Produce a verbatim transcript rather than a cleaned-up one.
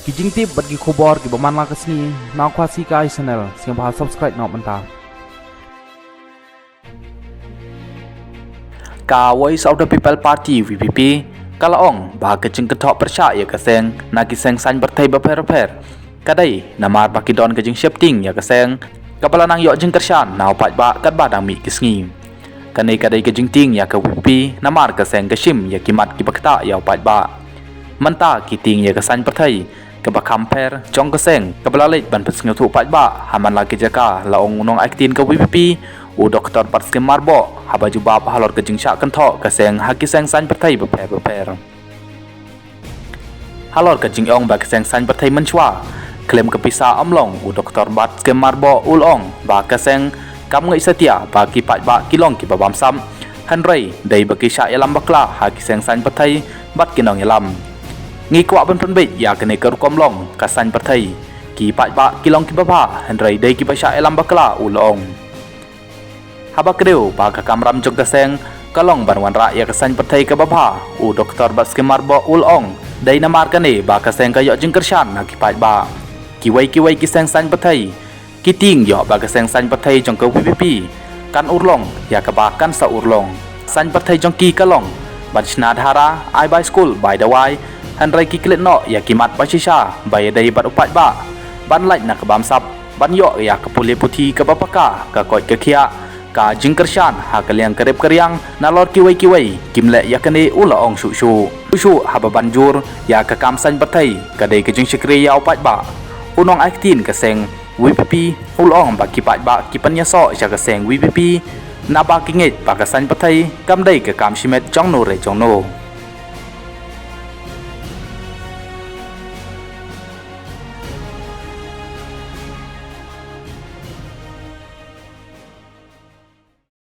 Ki jingtip bad ki khubor kiba man la ka sngi na Khasi Kai Channel, sngewbha subscribe noh mynta. Ka Voice of the People Party, V P P, ka la ong ba ka jingkynthoh pyrshah ïa ka seng na ki seng saiñ pyrthei bapher bapher ka dei namar ba ki don ka jingsheptieng ïa ka seng kaba la nang ïoh jingkyrshan na u paidbah katba dang mih ki sngi. Kane ka dei ka jingtieng ïa ka V P P namar ka seng ka shim ïa ki mat kiba ktah ïa u paidbah. Mynta ki tieng ïa ka saiñ pyrthei kaba kham pher jong ka seng kaba la leit ban pynsngewthuh paidbah ha man la ki jaka, la ong u nongai ktien ka V P P, u Doktor Batskhem Myrboh, haba jubab halor ka jingshah kynthoh ka seng ha ki seng saiñ pyrthei bapher bapher. Halor ka jingong ba ka seng saiñ pyrthei mynshuwa khlem ka pisa ym long, u Doktor Batskhem Myrboh u la ong ba ka seng kam ngeit satia ba ki paidbah ki long kiba bamsap, hynrei dei ba ki shah ïalam bakla ha ki seng saiñ pyrthei bad ki nongïalam. Ngi kwah ban pynbeit ïa kane ka rukom long ka saiñ pyrthei. Ki paidbah ki long kiba bha, hynrei dei kiba shah ïalam bakla, u la ong. Haba kdew ba ka kamram jong ka seng ka long ban wanrah ïa ka saiñ pyrthei kaba bha, u Doktor Batskhem Myrboh u la ong, dei namar kane ba ka seng ka ïoh jingkyrshan na ki paidbah. Kiwei kiwei ki seng saiñ pyrthei ki tieng ïoh ba ka seng saiñ pyrthei jong ka V P P kan urlong ïa kaba kan sa urlong. Saiñ pyrthei jong ki ka long ban shna dhara, ai bai skul, bai dawai, hynrei ki klet noh ïa ki mat ba shisha ba ïadei bad u paidbah, ban lait na ka bamsap, ban ïoh ïa ka pule puthi kaba paka, ka koit ka khiah, ka jingkyrshan ha ka liang ka rep ka riang. Nalor kiwei kiwei kim leh ïa kane, u la ong shuh shuh. Shuh shuh haba ban jur ïa ka kam saiñ pyrthei ka dei ka jingshakri ïa u paidbah. U nongai ktien ka seng V P P u la ong ba ki paidbah ki pynïasoh sha ka seng V P P naba ki ngeit ba ka saiñ pyrthei kam dei ka kam shimet jong no re jong no.